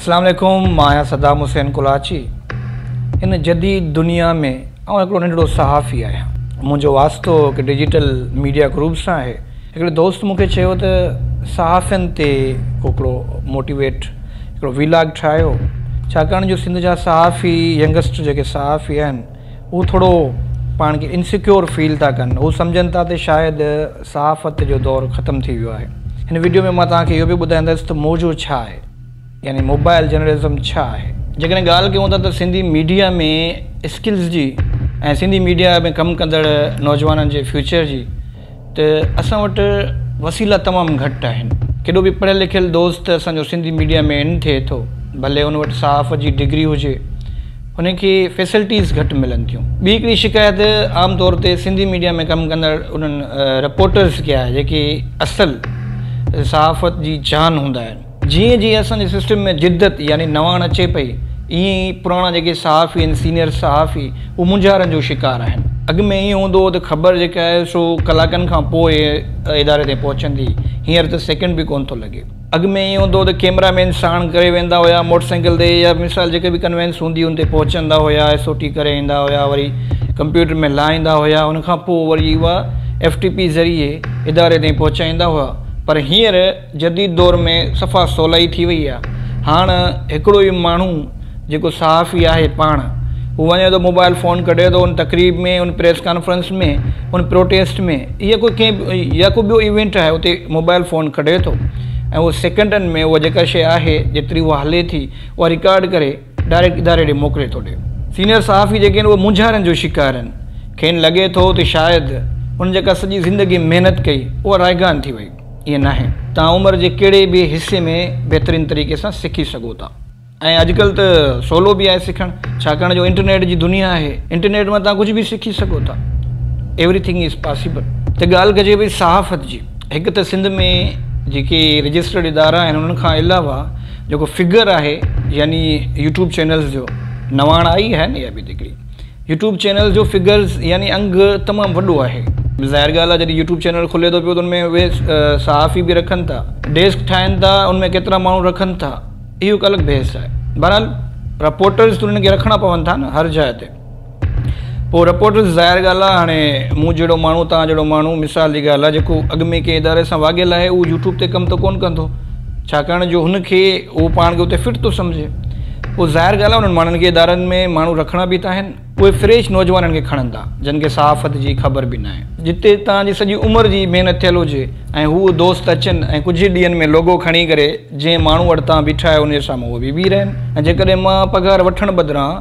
اسلام عليڪم، مان آهيان صدام حسين ڪلاچي. هن جديد دنيا ۾ آئون هڪڙو ننڍڙو صحافي آهيان. منهنجو واسطو هڪ ڊجيٽل ميڊيا گروپ سان آهي. هڪڙي دوست مون کي چيو ته صحافين تي ڪو هڪڙو موٽيويٽ هڪڙو ويلاگ ٺاهيو، ڇاڪاڻ جو سنڌ جا صحافي ينگسٽر جيڪي صحافي آهن هو ٿورو پاڻ کي انسيڪيور فيل ٿا ڪن. هو سمجهن ٿا ته شايد صحافت جو دور ختم ٿي ويو آهي. هن وڊيو ۾ مان توهان کي اهو به ٻڌائيندس ته موجو ڇا آهي، يعني موبائل جرنلزم ڇا آهي. جيڪڏهن ڳالهه ڪيون ٿا ته سنڌي ميڊيا ۾ اسڪلز جي ۽ سنڌي ميڊيا ۾ ڪم ڪندڙ نوجوانن جي فيوچر جي، ته اسان وٽ وسيلا تمام گهٽ آهن. ڪيڏو به پڙهيل لکيل دوست اسان جو سنڌي ميڊيا ۾ ان ٿئي ٿو، ڀلي ان وٽ صحافت جي ڊگري هجي، هن کي فيسلٽيز گهٽ ملن ٿيون. ٻي هڪڙي شڪايت عام طور تي سنڌي ميڊيا ۾ ڪم ڪندڙ انهن رپورٽرز کي آهي جيڪي اصل صحافت جي جان هوندا آهن. جيئن جيئن اسان جي سسٽم ۾ جدت يعني نواڻ اچي پئي، ايئن ئي پراڻا جيڪي صحافي آهن، سينيئر صحافي، هو مونجهارن جو شڪار آهن. اڳ ۾ ائين هوندو هو ته خبر جيڪا آهي سو ڪلاڪن کان پوء اداري تائين پهچندي، هينئر ته سيڪنڊ به ڪونه ٿو لڳي. اڳ ۾ ائين هوندو هو ته ڪئميرا مين ساڻ ڪري ويندا هيا موٽر سائيڪل تي يا مثال جيڪا به ڪنوينس هوندي ان تي پهچندا هيا، ايس او ٽي ڪري ايندا هيا، وري ڪمپيوٽر ۾ لاهيندا هيا، ان کان پوء وري اها ايف ٽي پي ذريعي اداري تائين پهچائيندا هيا. پر هينئر جديد دور ۾ صفا سولائي ٿي وئي آهي. هاڻ هڪڙو ئي ماڻهو جيڪو صحافي آهي پاڻ هو وڃي ٿو موبائل فون ڪڍي ٿو ان تقريب ۾ ان پريس ڪانفرنس ۾ ان پروٽيسٽ ۾ يا ڪو ڪنهن يا ڪو ٻيو ايونٽ آهي اتي موبائل فون ڪڍي ٿو ۽ اهو سيڪنڊن ۾ اها جيڪا شيء آهي جيتري اها هلي ٿي اها رڪارڊ ڪري ڊائريڪٽ اداري ڏي موڪلي ٿو ڏي. سينيئر صحافي جيڪي آهن اهي مونجهارن جو شڪار آهن. کين لڳي ٿو ته شايد هن جيڪا سڄي زندگي محنت ڪئي اها رائگان ٿي وئي. ائين ناهي. توهان عمر جي ڪهڙي به حصي ۾ بهترين طريقي سان سکي سگهو ٿا. ۽ اڄڪلهه ته سولو به آهي سکڻ، ڇاڪاڻ جو انٽرنيٽ جي دنيا آهي. انٽرنيٽ مان توهان ڪجهه به سکي سگهو ٿا. Every thing is possible. ته ڳالهه ڪجي ڀئي صحافت جي. هڪ ته سنڌ ۾ جيڪي رجسٽرڊ ادارا آهن انهن کان علاوه جيڪو فگر آهي يعني يوٽيوب چينلز جو نواڻ آئي آهي نه اها به هڪڙي يوٽيوب چينلز جو فگرز يعني انگ تمام وڏو آهي. ظاهر ڳالهه آهي جڏهن يوٽيوب چينل کلي ٿو پيو ته ان ۾ اهي صحافي به رکن ٿا، ڊيسڪ ٺاهين ٿا، ان ۾ ڪيترا ماڻهو رکن ٿا، اهو هڪ الڳ بحث آهي. بهرحال رپورٽرز ته انهن کي رکڻا پون ٿا نه هر جاء تي. پوء رپورٽرز ظاهر ڳالهه آهي هاڻي مون جهڙو ماڻهو توهان جهڙو ماڻهو مثال جي ڳالهه آهي جيڪو اڳ ۾ ڪنهن اداري سان واڳيل آهي اهو يوٽيوب تي ڪم ته ڪونه ڪندو، ڇاڪاڻ جو هن کي اهو پاڻ کي اتي فٽ ٿو سمجهي. پوء ظاهر ڳالهه آهي انهن ماڻهن کي ادارن ۾ ماڻهو رکڻا به ته آهن. اهي فريش نوجوانن کي کڻن ٿا جن کي صحافت جي خبر به ناهي. جتي توهان جي سڄي عمر جي محنت ٿيل هجي ۽ هو دوست اچن ۽ ڪجهه ئي ڏينهن ۾ لوگو کڻي ڪري جنهن ماڻهو وٽ توهان بيٺا آهيو ان جي سامهون اهي به بيهي رهن ۽ جيڪڏهن مان پگهار وٺڻ بدران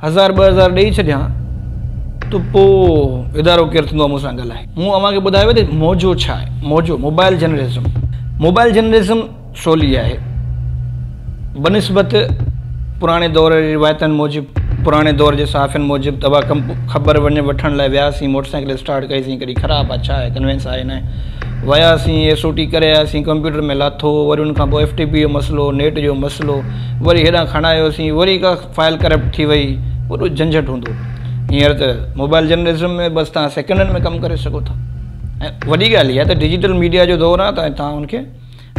هزار 2000 ڏيئي ڇڏيان ته پوء ادارو ڪير ٿيندو آهي مون سان ڳالهائي. مون اوهان کي ٻڌايو ته موجو ڇا آهي؟ موجو موبائل جرنلزم. موبائل جرنلزم سولي آهي بنسبت پراڻي دور جي روايتن موجب، پراڻي دور جي صحافين موجب ته اها خبر وڃي وٺڻ لاء وياسين، موٽر سائيڪل اسٽارٽ ڪئيسين، ڪڏهن خراب آهي ڇا آهي ڪنوينس آهي ناهي، وياسين ايس او ٽي ڪري آياسين، ڪمپيوٽر ۾ لاٿو، وري ان کان پوء ايف ٽي پي جو مسئلو، نيٽ جو مسئلو، وري هيڏانهن کڻايوسين، وري ڪا فائل ڪرپٽ ٿي وئي، وڏو جهنجهٽ هوندو. هينئر ته موبائل جرنلزم ۾ بس توهان سيڪنڊن ۾ ڪم ڪري سگهو ٿا ۽ وڏي ڳالهه اها ته ڊجيٽل ميڊيا جو دور آهي ته توهان ان کي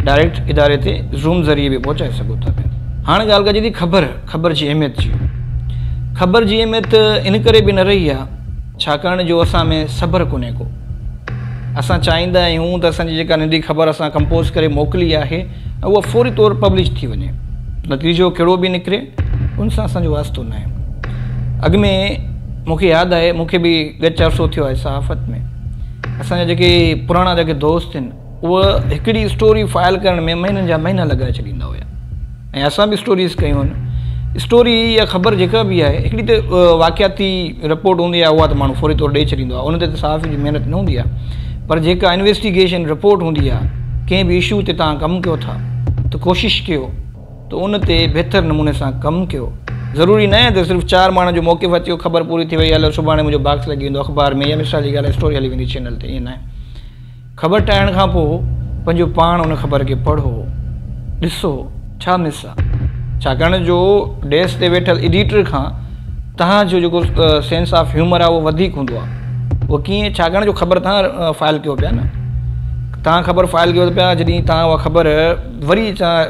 ڊائريڪٽ اداري تي زوم ذريعي به پهچائي سگهو ٿا پيا. هاڻ ڳالهه ڪجي ٿي خبر، خبر جي اهميت جي. خبر جي اهميت ان ڪري به نه رهي آهي ڇاڪاڻ جو اسان ۾ صبر ڪونهي ڪو. اسان چاهيندا آهيون ته اسان جي جيڪا ننڍي خبر اسان ڪمپوز ڪري موڪلي آهي اها فوري طور پبلش ٿي وڃي. نتيجو ڪهڙو به نڪري ان سان اسان جو واسطو ناهي. اڳ ۾ مون کي ياد آهي مون کي به ڳچ عرصو ٿيو آهي صحافت ۾ اسان جا جيڪي پراڻا جيڪي دوست آهن اهي هڪڙي اسٽوري فائل ڪرڻ ۾ مهينن جا مهينا لڳائي ڇڏيندا هيا ۽ اسان به اسٽوريز ڪيون آهن. اسٽوري يا خبر جيڪا به آهي هڪڙي ته واقعاتي رپورٽ هوندي آهي اها ته ماڻهو فوري طور ڏئي ڇڏيندو آهي ان تي ته صحافي جي محنت نه هوندي آهي پر جيڪا انويسٽيگيشن رپورٽ هوندي آهي ڪنهن به اشو تي توهان ڪم ڪيو ٿا ته ڪوشش ڪيو ته ان تي بهتر نموني سان ڪم ڪيو. ضروري ناهي ته صرف چار ماڻهن جو موقف اچيو خبر پوري ٿي وئي هلو سڀاڻي منهنجو باڪس لڳي ويندو اخبار ۾ يا مثال جي ڳالهه اسٽوري هلي ويندي چينل تي ائين ناهي. خبر ٺاهڻ کان پوء پنهنجو پاڻ ان خبر کي پڙهو، ڏسو ڇا مس آ. ڇاڪاڻ جو ڊيسڪ تي ويٺل ايڊيٽر کان توهان جو جيڪو سينس آف هيومر آ اهو وڌيڪ هوندو آ. اهو ڪيئن؟ ڇاڪاڻ جو خبر توهان فائل ڪيو پيا نه. توهان خبر فائل ڪيو پيا جڏهن توهان اها خبر وري توهان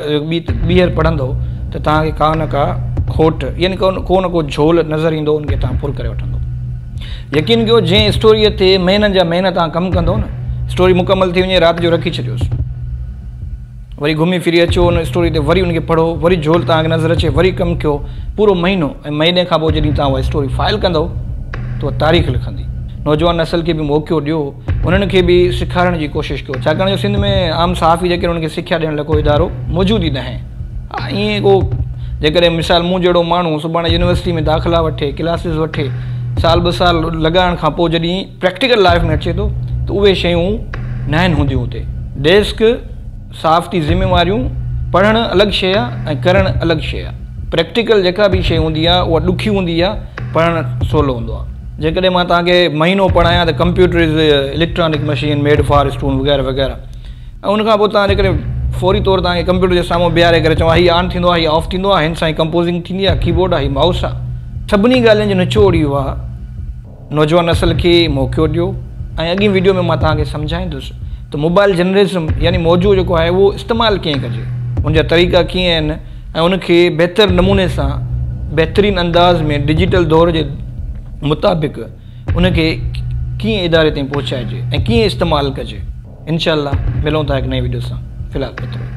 ٻيهر پڙهندو ته توهان کي ڪا نه ڪا کوٽ يعني ڪو نه ڪو جهول نظر ايندو ان کي توهان پر ڪري وٺندو. يقين ڪيو جنهن اسٽوريء تي مهينن جا مهينا توهان ڪم ڪندو نه اسٽوري مڪمل ٿي وڃي رات جو رکي ڇڏيوس وري گهمي ڦري اچو ان اسٽوري تي وري ان کي پڙهو وري جهول توهان کي نظر اچي وري ڪم ڪيو پورو مهينو ۽ مهيني کان پوء جڏهن توهان اها اسٽوري فائل ڪندو ته اها تاريخ لکندي. نوجوان نسل کي به موقعو ڏيو انهن کي به سيکارڻ جي ڪوشش ڪيو ڇاڪاڻ جو سنڌ ۾ عام صحافي جيڪي آهن انهن کي سکيا ڏيڻ لاء ڪو ادارو موجود ئي ناهي. ها ائين ڪو جيڪڏهن مثال مون جهڙو ماڻهو سڀاڻي يونيورسٽي ۾ داخلا وٺي ڪلاسز وٺي سال ٻه سال لڳائڻ کان پوء جڏهن پريڪٽيڪل لائف ۾ اچي ٿو ته اهي شيون ناهن هونديون اتي ڊيسڪ صحافتي ذميواريون پڙهڻ الڳ شيء آهي ۽ ڪرڻ الڳ شيء آهي پريڪٽيڪل جيڪا به شيء هوندي آهي اها ڏکي هوندي آهي پڙهڻ سولو هوندو آهي جيڪڏهن مان توهان کي مهينو پڙهايان ته computer is electronic machine made for stone وغيره وغيره ۽ ان کان پوء توهان جيڪڏهن فوري طور توهان کي ڪمپيوٽر جي سامهون بيهاري ڪري چوان هي آن ٿيندو آهي هي آف ٿيندو آهي هن سان هي ڪمپوزنگ ٿيندي آهي ڪيبورڊ آهي هي مائوس آهي سڀني ڳالهين جو نچوڙ اهو آهي نوجوان نسل کي موقعو ڏيو ۽ اڳين ويڊيو ۾ مان توهان کي سمجهائيندس ته موبائل جرنلزم يعني موضوع جيڪو آهي اهو استعمال ڪيئن ڪجي ان جا طريقا ڪيئن آهن ۽ ان کي بهتر نموني سان بهترين انداز ۾ ڊجيٽل دور جي مطابق ان کي ڪيئن اداري تائين پهچائجي ۽ ڪيئن استعمال ڪجي. انشاء الله ملون ٿا هڪ نئين وڊيو سان في الحال ايترو ئي.